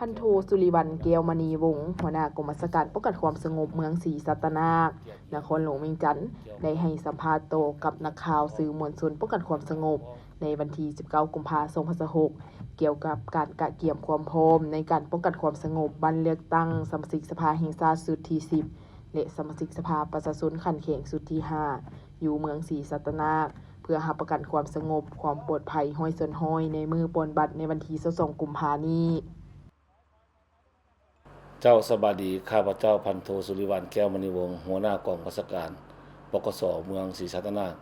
ພັນໂທ ສຸລິວັນ ແກ້ວມະນີວົງ ຫົວໜ້າກອງບັນຊາການປ້ອງກັນຄວາມສະຫງົບເມືອງສີສັດຕະນາກ ນະຄອນຫຼວງວຽງຈັນ ໄດ້ໃຫ້ສຳພາດຕໍ່ກັບນັກຂ່າວສື່ມວນຊົນປ້ອງກັນຄວາມສະຫງົບ ໃນວັນທີສິບເກົ້າ ກຸມພາ ສອງພັນຊາວຫົກ ກ່ຽວກັບການກະກຽມຄວາມພ້ອມໃນການປ້ອງກັນຄວາມສະຫງົບບັ້ນເລືອກຕັ້ງສະມາຊິກສະພາແຫ່ງຊາດຊຸດທີສິບ ແລະ ສະມາຊິກສະພາປະຊາຊົນຂັ້ນແຂວງຊຸດທີຫ້າ ຢູ່ເມືອງສີສັດຕະນາກ ເພື່ອຮັບປະກັນຄວາມສະຫງົບ, ຄວາມປອດໄພຮ້ອຍສ່ວນຮ້ອຍ ໃນມື້ປ່ອນບັດໃນວັນທີຊາວສອງ ກຸມພານີ້. ເຈົ້າສະບາຍດີ, ຂ້າພະເຈົ້າ ພັນໂທ ສຸລິວັນ ແກ້ວມະນີວົງ ຫົວໜ້າກອງບັນຊາການ ປກສ ເມືອງສີສັດຕະນາກ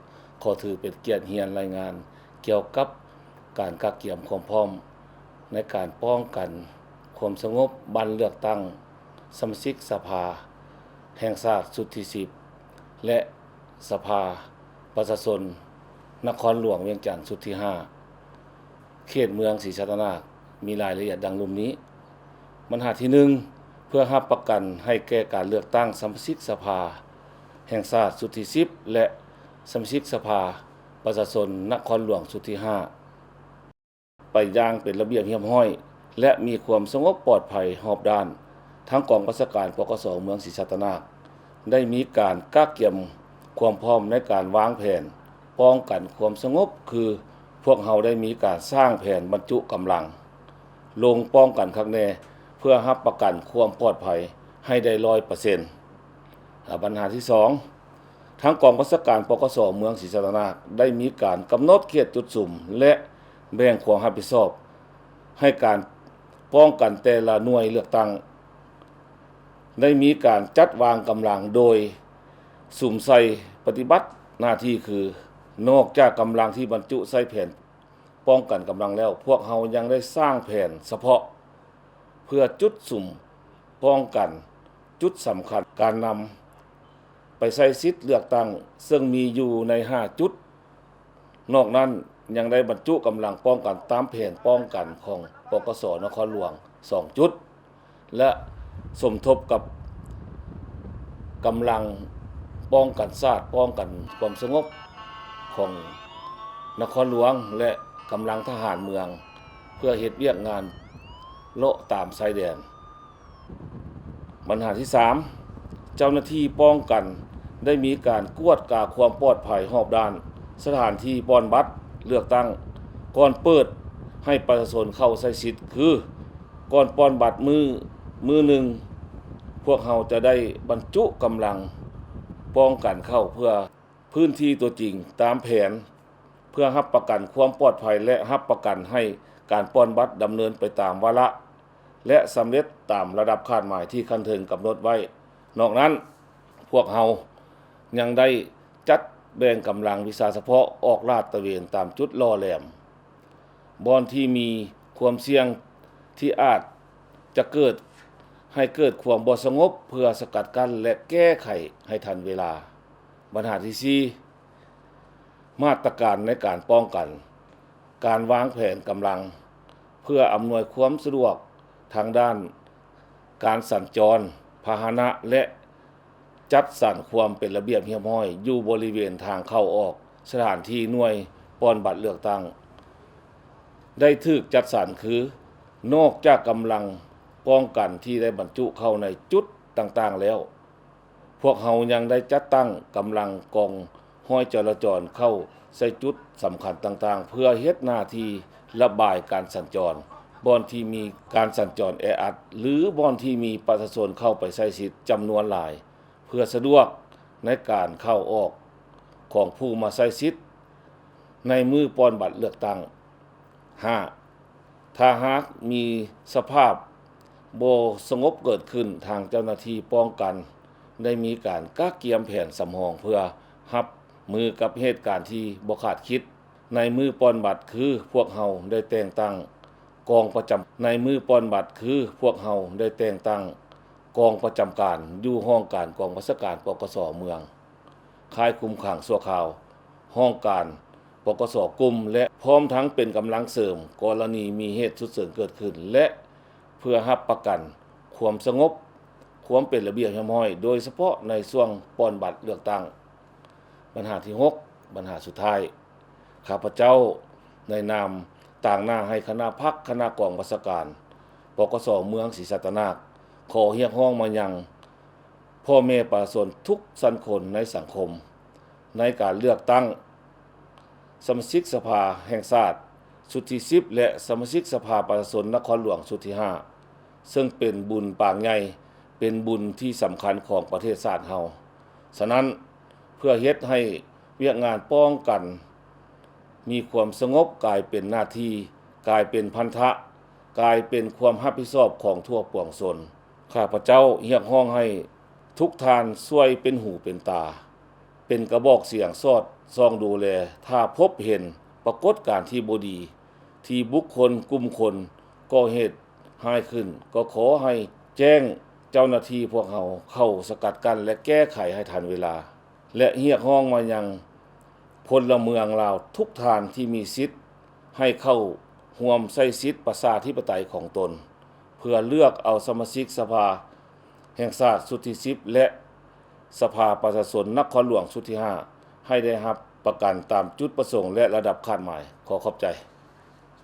ຂໍຖືເປັນກຽດຮຽນລາຍງານກ່ຽວກັບການກະກຽມຄວາມພ້ອມໃນການປ້ອງກັນຄວາມສະຫງົບບັ້ນເລືອກຕັ້ງສະມາຊິກສະພາແຫ່ງຊາດຊຸດທີສິບ ແລະ ສະພາປະຊາຊົນນະຄອນຫຼວງວຽງຈັນຊຸດທີຫ້າ ເຂດເມືອງສີສັດຕະນາກ ມີລາຍລະອຽດດັ່ງລຸ່ມນີ້. ບັນຫາທີໜຶ່ງ ເພື່ອຮັບປະກັນໃຫ້ແກ່ການເລືອກຕັ້ງສະມາຊິກສະພາແຫ່ງຊາດຊຸດທີສິບ ແລະ ສະມາຊິກສະພາປະຊາຊົນນະຄອນຫຼວງຊຸດທີຫ້າ ໄປຢ່າງເປັນລະບຽບຮຽບຮ້ອຍ ແລະ ມີຄວາມສະຫງົບປອດໄພຮອບດ້ານ, ທາງກອງບັນຊາການ ປກສ ເມືອງສີສັດຕະນາກ ໄດ້ມີການກະກຽມຄວາມພ້ອມໃນການວາງແຜນປ້ອງກັນຄວາມສະຫງົບ ຄື ພວກເຮົາໄດ້ມີການສ້າງແຜນບັນຈຸກຳລັງລົງປ້ອງກັນຄັກແນ່ ເພື່ອຮັບປະກັນຄວາມປອດໄພໃຫ້ໄດ້ຮ້ອຍເປີເຊັນ. ອາ ບັນຫາທີສອງ ທາງກອງບັນຊາການ ປກສ ເມືອງສີສັດຕະນາກ ໄດ້ມີການກຳນົດເຂດຈຸດສຸມ ແລະ ແບ່ງຄວາມຮັບຜິດຊອບໃຫ້ການປ້ອງກັນແຕ່ລະໜ່ວຍເລືອກຕັ້ງ ໄດ້ມີການຈັດວາງກຳລັງໂດຍສຸມໃສ່ປະຕິບັດໜ້າທີ່ ຄື ນອກຈາກກຳລັງທີ່ບັນຈຸໃສ່ແຜນປ້ອງກັນກຳລັງແລ້ວ, ພວກເຮົາຍັງໄດ້ສ້າງແຜນສະເພາະເພື່ອຈຸດສຸມປ້ອງກັນຈຸດສຳຄັນການນຳໄປໃຊ້ສິດເລືອກຕັ້ງ ເຊິ່ງມີຢູ່ໃນຫ້າຈຸດ. ນອກນັ້ນຍັງໄດ້ບັນຈຸກຳລັງປ້ອງກັນຕາມແຜນປ້ອງກັນຂອງ ປກສ ນະຄອນຫຼວງ ສອງຈຸດ ແລະ ສົມທົບກັບກຳລັງປ້ອງກັນຊາດ, ປ້ອງກັນຄວາມສະຫງົບຂອງນະຄອນຫຼວງ ແລະ ກຳລັງທະຫານເມືອງ ເພື່ອເຮັດວຽກງານເລາະຕາມຊາຍແດນ. ບັນຫາທີສາມ ເຈົ້າໜ້າທີ່ປ້ອງກັນໄດ້ມີການກວດກາຄວາມປອດໄພຮອບດ້ານສະຖານທີ່ປ່ອນບັດເລືອກຕັ້ງ ກ່ອນເປີດໃຫ້ປະຊາຊົນເຂົ້າໃຊ້ສິດ ຄື ກ່ອນປ່ອນບັດມື້, ມື້ໜຶ່ງ ພວກເຮົາຈະໄດ້ບັນຈຸກຳລັງປ້ອງກັນເຂົ້າເພື່ອພື້ນທີ່ຕົວຈິງຕາມແຜນ ເພື່ອຮັບປະກັນຄວາມປອດໄພ ແລະ ຮັບປະກັນໃຫ້ການປ່ອນບັດດຳເນີນໄປຕາມວາລະ ແລະ ສຳເລັດຕາມລະດັບຄາດໝາຍທີ່ຂັ້ນເທິງກຳນົດໄວ້. ນອກນັ້ນ, ພວກເຮົາຍັງໄດ້ຈັດແບ່ງກຳລັງວິຊາສະເພາະອອກລາດຕະເວນຕາມຈຸດຫຼໍ່ແຫຼມ, ບ່ອນທີ່ມີຄວາມສ່ຽງທີ່ອາດຈະເກີດ, ໃຫ້ເກີດຄວາມບໍ່ສະຫງົບ ເພື່ອສະກັດກັ້ນ ແລະ ແກ້ໄຂໃຫ້ທັນເວລາ. ບັນຫາທີສີ່ ມາດຕະການໃນການປ້ອງກັນ, ການວາງແຜນກຳລັງເພື່ອອຳນວຍຄວາມສະດວກທາງດ້ານການສັນຈອນພາຫະນະ ແລະ ຈັດສັນຄວາມເປັນລະບຽບຮຽບຮ້ອຍຢູ່ບໍລິເວນທາງເຂົ້າອອກສະຖານທີ່ໜ່ວຍປ່ອນບັດເລືອກຕັ້ງ ໄດ້ຖືກຈັດສັນ ຄື ນອກຈາກກຳລັງປ້ອງກັນທີ່ໄດ້ບັນຈຸເຂົ້າໃນຈຸດຕ່າງໆແລ້ວ, ພວກເຮົາຍັງໄດ້ຈັດຕັ້ງກຳລັງກອງຮ້ອຍຈະລາຈອນເຂົ້າໃສ່ຈຸດສຳຄັນຕ່າງໆ ເພື່ອເຮັດໜ້າທີ່ລະບາຍການສັນຈອນ, ບ່ອນທີ່ມີການສັນຈອນແອອັດ ຫຼື ບ່ອນທີ່ມີປະຊາຊົນເຂົ້າໄປໃຊ້ສິດຈຳນວນຫຼາຍ, ເພື່ອສະດວກໃນການເຂົ້າອອກຂອງຜູ້ມາໃຊ້ສິດໃນມື້ປ່ອນບັດເລືອກຕັ້ງ. ຫ້າ ຖ້າຫາກມີສະພາບບໍ່ສະຫງົບເກີດຂຶ້ນ, ທາງເຈົ້າໜ້າທີ່ປ້ອງກັນໄດ້ມີການກະກຽມແຜນສຳຮອງເພື່ອຮັບມືກັບເຫດການທີ່ບໍ່ຄາດຄິດ. ໃນມື້ປ່ອນບັດ ຄື ພວກເຮົາໄດ້ແຕ່ງຕັ້ງກອງປະຈຳ, ໃນມື້ປ່ອນບັດ ຄື ພວກເຮົາໄດ້ແຕ່ງຕັ້ງກອງປະຈຳການຢູ່ຫ້ອງການກອງບັນຊາການ ປກສ ເມືອງ, ຄ້າຍຄຸມຂັງຊົ່ວຄາວ, ຫ້ອງການ ປກສ ກຸ່ມ ແລະ ພ້ອມທັງເປັນກຳລັງເສີມກໍລະນີມີເຫດສຸກເສີນເກີດຂຶ້ນ ແລະ ເພື່ອຮັບປະກັນຄວາມສະຫງົບ, ຄວາມເປັນລະບຽບຮຽບຮ້ອຍ, ໂດຍສະເພາະໃນຊ່ວງປ່ອນບັດເລືອກຕັ້ງ. ບັນຫາທີຫົກ ບັນຫາສຸດທ້າຍ, ຂ້າພະເຈົ້າໃນນາມຕາງໜ້າໃຫ້ຄະນະພັກ, ຄະນະກອງບັນຊາການ, ປກສ ເມືອງສີສັດຕະນາກ ຂໍຮຽກຮ້ອງມາຍັງພໍ່ແມ່ປະຊາຊົນທຸກຊັ້ນຄົນໃນສັງຄົມ ໃນການເລືອກຕັ້ງສະມາຊິກສະພາແຫ່ງຊາດຊຸດທີສິບ ແລະ ສະມາຊິກສະພາປະຊາຊົນນະຄອນຫຼວງຊຸດທີຫ້າ ເຊິ່ງເປັນບຸນປາງໃຫຍ່ ເປັນບຸນທີ່ສຳຄັນຂອງປະເທດຊາດເຮົາ. ສະນັ້ນ, ເພື່ອເຮັດໃຫ້ວຽກງານປ້ອງກັນມີຄວາມສະຫງົບກາຍເປັນໜ້າທີ່, ກາຍເປັນພັນທະ, ກາຍເປັນຄວາມຮັບຜິດຊອບຂອງທົ່ວປວງຊົນ, ຂ້າພະເຈົ້າຮຽກຮ້ອງໃຫ້ທຸກທ່ານຊ່ວຍເປັນຫູເປັນຕາ, ເປັນກະບອກສຽງສອດສ່ອງດູແລ, ຖ້າພົບເຫັນປາກົດການທີ່ບໍ່ດີ ທີ່ບຸກຄົນກຸ່ມຄົນກໍ່ເຫດຮ້າຍຂຶ້ນ, ກໍຂໍໃຫ້ແຈ້ງເຈົ້າໜ້າທີ່ພວກເຮົາເຂົ້າສະກັດກັ້ນ ແລະ ແກ້ໄຂໃຫ້ທັນເວລາ. ແລະ ຮຽກຮ້ອງມາຍັງພົນລະເມືອງລາວທຸກທ່ານທີ່ມີສິດ ໃຫ້ເຂົ້າຮ່ວມໃຊ້ສິດປະຊາທິປະໄຕຂອງຕົນ ເພື່ອເລືອກເອົາສະມາຊິກສະພາແຫ່ງຊາດຊຸດທີສິບ ແລະ ສະພາປະຊາຊົນນະຄອນຫຼວງຊຸດທີຫ້າ ໃຫ້ໄດ້ຮັບປະກັນຕາມຈຸດປະສົງ ແລະ ລະດັບຄາດໝາຍ. ຂໍຂອບໃຈ.